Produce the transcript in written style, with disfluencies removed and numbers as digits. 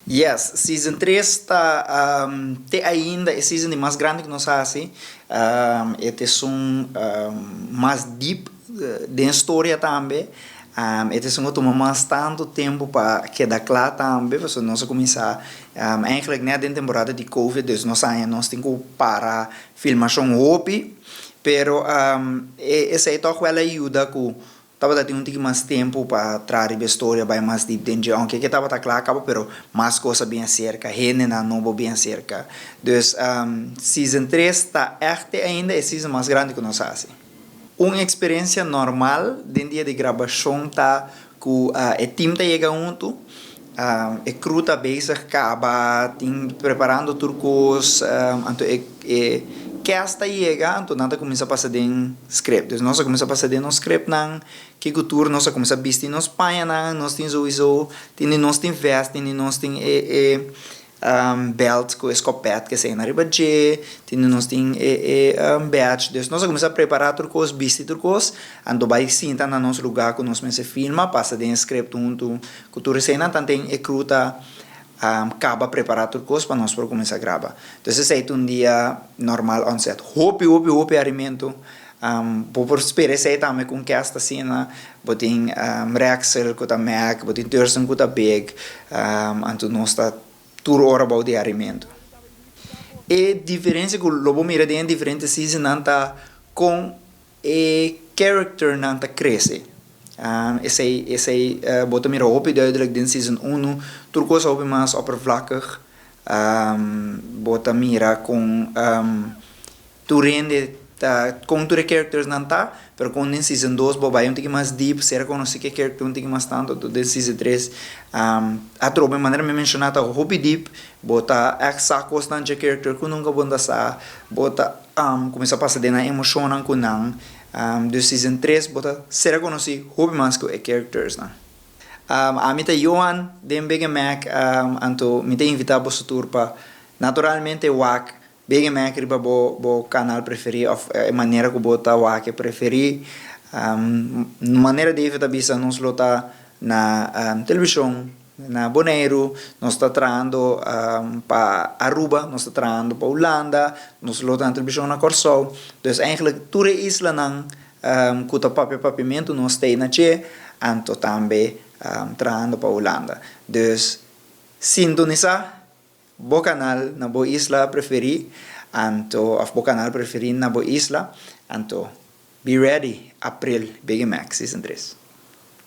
Yes, season 3 ta te ainda e season di mas grandi ku nos hasi. E ta un mas deep den historia tambe. E ta un tuma mas tantu tempu pa keda kla tambe, pasobra nos a kuminsá eigenlijk net den temporada di COVID, dus nos aña nos tin ku para filmashon hopi, pero esei toch wel a yuda ku tabata tin un tiki mas tempu pa traha riba e storia, bai mas deep den dje, aunke ku tabata kla kaba, pero mas kos a bin aserka, hendenan nobo bin aserka. Dus season 3 ta echt ainda e season mas grandi ku nos hasi. Un eksperensia normal den dia di grabashon ta ku e team ta yega huntu, e crew ta bezig kaba, tin preparando tur kos, anto e cast ta yega, anto nan ta kuminsá pasa den script. Dus nos a kuminsá pasa den nos scriptnan, kiko tur nos a kuminsá bisti nos pañanan, nos tin sowieso, tin di nos tin vest, tin di nos tin e belt ku skopet ku esei riba dje, tin di nos tin e badge. Dus nos a kuminsá prepará tur kos, bisti tur kos, anto bai sinta na nos lugá ku nos mester filma, pasa den script huntu ku tur eseinan, tanten e crew ta kaba prepará tur kos pa nos por kuminsá graba. Dus esei ta un dia normal on set. Hopi, hopi, hopi harimentu. Bo por spera esei tambe ku un cast asina, bo tin Rexel ku ta Mac, bo tin Thurston ku ta Big, anto nos ta tur ora bou di harimentu. E diferensia ku lo bo mira den diferente seasonnan ta kon e characternan ta krese. Esei bo ta mira hopi duidelijk den season 1, tur kos hopi mas oppervlakkig. Bo ta mira kon tur hende ta kon tur e characters nan ta, pero kon den season 2 bo bai un tiki mas deep, sera konosé e character un tiki mas tantu, den season 3 atrobe manera mi menshoná ta hopi deep, bo ta echt sa kosnan dje character ku nunka bo ta sa, bo ta kuminsá pasa den nan emoshonnan ku nan. Dus season 3 bo ta sera konosí hopi mas ku e characters nan. Ami ta Johan den Big Mac, anto mi ta invitá boso tur pa naturalmente wak Big Mac riba bo kanal preferí òf e manera ku bo ta wak preferí. Manera David a bisa, nos lo ta na televishon na Boneiru, nos ta trahando pa Aruba, nos ta trahando pa Hulanda, nos lo ta na televishon na Kòrsou. Dus eigenlijk tur e islanan ku ta papia papiamentu nos ta na dje, anto tambe trahando pa Hulanda. Dus sintonisá bo kanal na bo isla preferí, anto òf bo kanal preferí na bo isla, anto be ready, aprel, Big Mac season 3.